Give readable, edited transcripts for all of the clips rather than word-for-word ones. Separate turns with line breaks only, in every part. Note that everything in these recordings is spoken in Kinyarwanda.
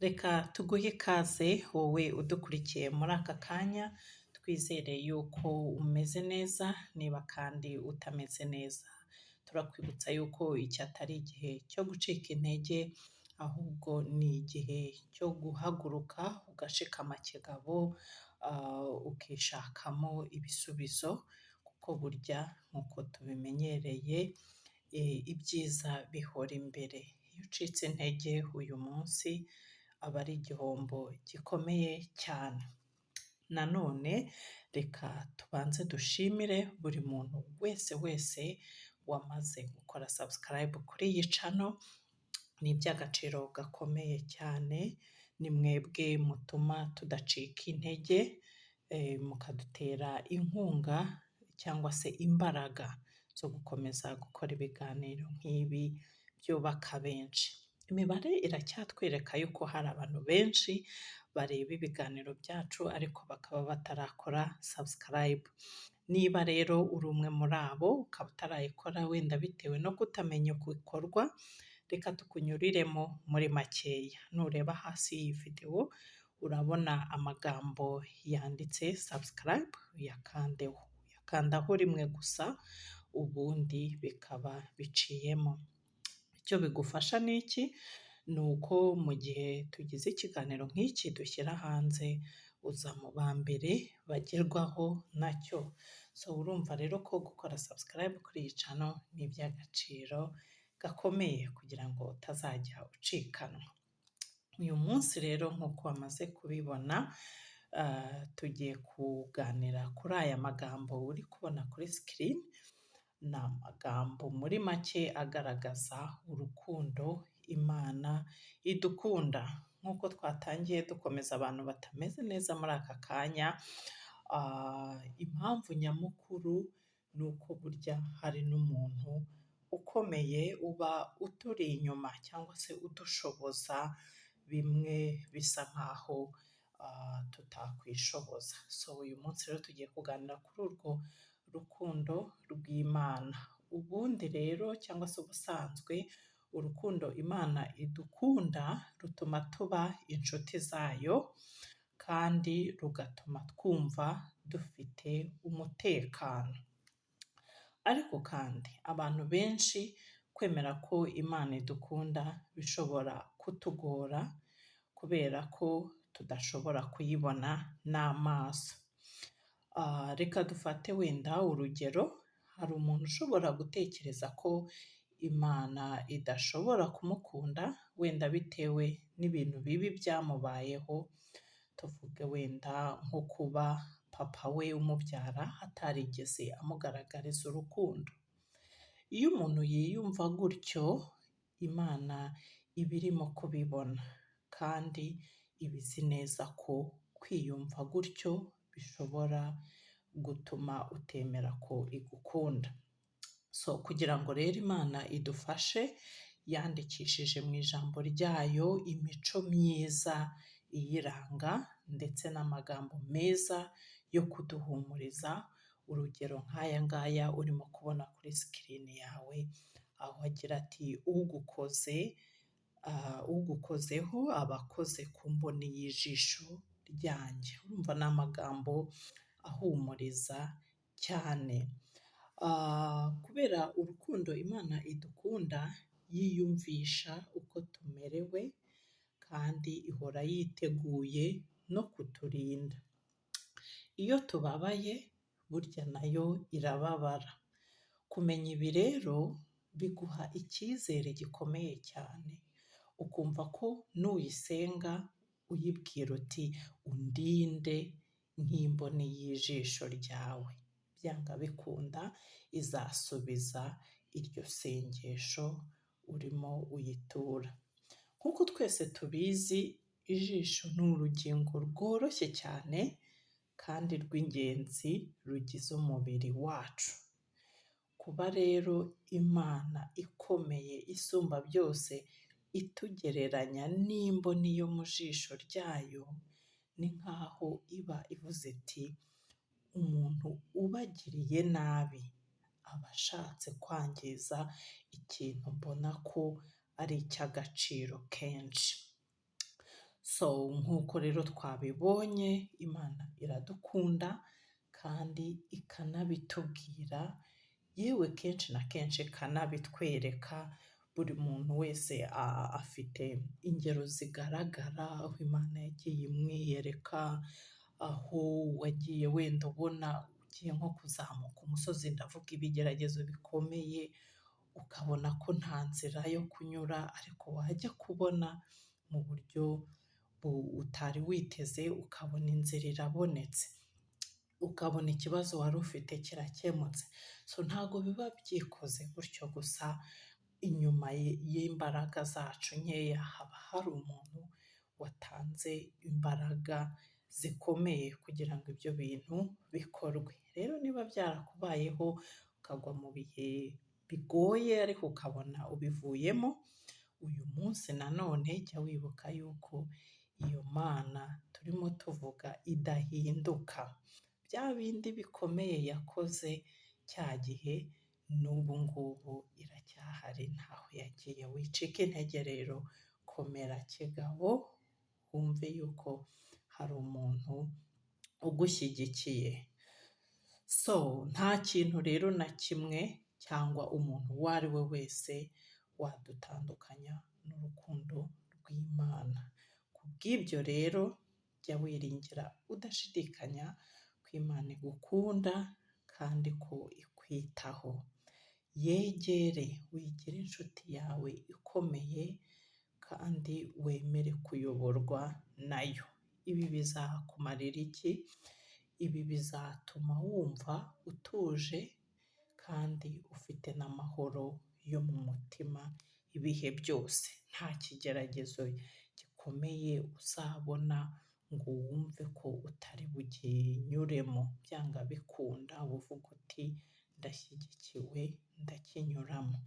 Reka tuguhe ikaze wowe udukurikiye muri aka kanya, twizere yuko umeze neza, niba kandi utameze neza turakwibutsa yuko iki atari igihe cyo gucika intege, ahubwo ni igihe cyo guhaguruka ugashikama kigabo, ukishakamo ibisubizo, kuko burya nk'uko tubimenyereye ibyiza bihora imbere. Iyo ucitse intege uyu munsi aba ari igihombo gikomeye cyane. Nanone reka tubanze dushimire buri muntu wese wese wamaze gukora subscribe kuri iyi channel, ni iby'agaciro gakomeye cyane, ni mwebwe mutuma tudacika intege, mukadutera inkunga cyangwa se imbaraga zo gukomeza gukora ibiganiro nk'ibi byubaka benshi. Imibare iracyatwereka yuko hari abantu benshi bareba ibiganiro byacu ariko bakaba batarakora subscribe. Niba rero uri umwe muri abo ukaba utarayikora wenda bitewe no kutamenya uko ikorwa, reka tukunyuriremo muri makeya. Nureba hasi y'iyi videwo urabona amagambo yanditse subscribe, uyakandeho. Uyakandaho rimwe gusa ubundi bikaba biciyemo. Icyo bigufasha ni iki? Ni uko mu gihe tugize ikiganiro nk'iki dushyira hanze, uza mu ba mbere bagerwaho nacyo. So urumva rero ko gukora subscribe kuri iyi channel ni iby'agaciro gakomeye kugira ngo utazajya ucikanwa. Uyu munsi rero nk'uko wamaze kubibona, tugiye kuganira kuri aya magambo uri kubona kuri screen, ni amagambo muri make agaragaza urukundo Imana idukunda. Nk'uko twatangiye dukomeza abantu batameze neza muri aka kanya, impamvu nyamukuru ni uko burya hari n'umuntu ukomeye uba uturi inyuma cyangwa se udushoboza bimwe bisa nkaho tutakwishoboza. So uyu munsi rero tugiye kuganira kuri urwo rukundo rw'Imana. Ubundi rero cyangwa se ubusanzwe urukundo Imana idukunda rutuma tuba inshuti zayo kandi rugatuma twumva dufite umutekano. Ariko kandi abantu benshi kwemera ko Imana idukunda bishobora kutugora kubera ko tudashobora kuyibona n'amaso. Reka dufate wenda urugero, hari umuntu ushobora gutekereza ko Imana idashobora kumukunda wenda bitewe n'ibintu bibi byamubayeho, tuvuge wenda nko kuba papa we umubyara atarigeze amugaragariza urukundo. Iyo umuntu yiyumva gutyo, Imana iba irimo kubibona kandi iba izi neza ko kwiyumva gutyo bishobora gutuma utemera ko igukunda. So kugira ngo rero Imana idufashe, yandikishije mu ijambo ryayo imico myiza iyiranga ndetse n'amagambo meza yo kuduhumuriza, urugero nk'aya ngaya urimo kubona kuri screen yawe, aho agira ati ugukoze ugukozeho aba akoze ku mboni y'ijisho ryanjye. Urumva ni amagambo ahumuriza cyane. Kubera urukundo Imana idukunda, yiyumvisha uko tumerewe kandi ihora yiteguye no kuturinda. Iyo tubabaye burya nayo irababara. Kumenya ibi rero biguha icyizere gikomeye cyane, ukumva ko nuyisenga uyibwira uti undinde nk'imboni y'ijisho ryawe, byanga bikunda izasubiza iryo sengesho urimo uyitura. Nk'uko twese tubizi, ijisho ni urugingo rworoshye cyane kandi rw'ingenzi rugize umubiri wacu. Kuba rero Imana ikomeye isumba byose itugereranya n'imboni yo mu jisho ryayo, ni nk'aho iba ivuze iti umuntu ubagiriye nabi aba ashatse kwangiza ikintu mbona ko ari icy'agaciro kenshi. So nk'uko rero twabibonye, Imana iradukunda kandi ikanabitubwira, yewe kenshi na kenshi ikanabitwereka. Buri muntu wese afite ingero zigaragara aho Imana yagiye imwiyereka, aho wagiye wenda ubona ugiye nko kuzamuka umusozi, ndavuga ibigeragezo bikomeye, ukabona ko nta nzira yo kunyura, ariko wajya kubona mu buryo utari witeze ukabona inzira irabonetse, ukabona ikibazo wari ufite kirakemutse. So ntabwo biba byikoze gutyo gusa, inyuma y'imbaraga zacu nkeya haba hari umuntu watanze imbaraga zikomeye kugira ngo ibyo bintu bikorwe. Rero niba byarakubayeho ukagwa mu bihe bigoye ariko ukabona ubivuyemo, uyu munsi nanone jya wibuka yuko iyo Mana turimo tuvuga idahinduka. Bya bindi bikomeye yakoze cya gihe n'ubu ngubu iracyahari, ntaho yagiye. Wicike intege rero, komera kigabo, wumve yuko hari umuntu ugushyigikiye. So nta kintu rero na kimwe cyangwa umuntu uwo ari we wese wadutandukanya n'urukundo rw'Imana. Ku bw'ibyo rero jya wiringira udashidikanya ko Imana igukunda kandi ko ikwitaho. Yegere, wigire inshuti yawe ikomeye kandi wemere kuyoborwa nayo. Ibi bizakumarira iki? Ibi bizatuma wumva utuje kandi ufite n'amahoro yo mu mutima ibihe byose. Nta kigeragezo gikomeye uzabona ngo wumve ko utari bukinyuremo, byanga bikunda uba uvuga uti ndashyigikiwe ndakinyuramo.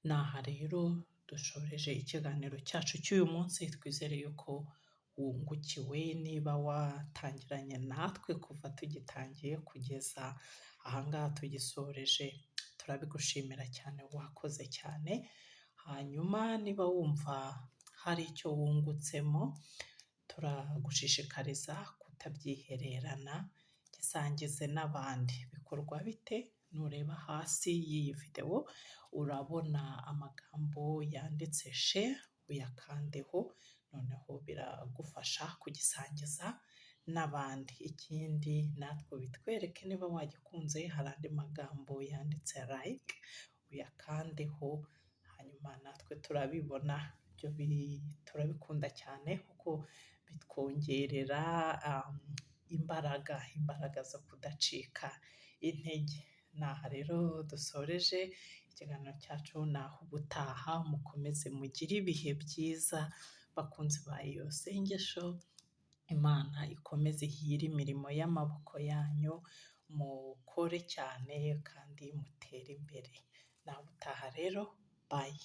Ni aha rero dushoreje ikiganiro cyacu cy'uyu munsi, twizere yuko wungukiwe niba watangiranye natwe kuva tugitangiye kugeza aha ngaha tugisoreje, turabigushimira cyane, wakoze cyane. Hanyuma niba wumva hari icyo wungutsemo, turagushishikariza kutabyihererana, gisangize n'abandi. Bikorwa bite? Nureba hasi y'iyi videwo urabona amagambo yanditse share, uyakandeho, noneho biragufasha kugisangiza n'abandi. Ikindi natwe bitwereke niba wagikunze, hari andi magambo yanditse like, uyakandeho, hanyuma natwe turabibona, ibyo turabikunda cyane kuko bitwongerera imbaraga, imbaraga zo kudacika intege. Ni aha rero dusoreje ikiganiro cyacu, ni aho ubutaha, mukomeze mugire ibihe byiza bakunzi ba Iyo Sengesho, Imana ikomeze ihire imirimo y'amaboko yanyu, mukore cyane kandi mutere imbere. Naho ubutaha rero, bye.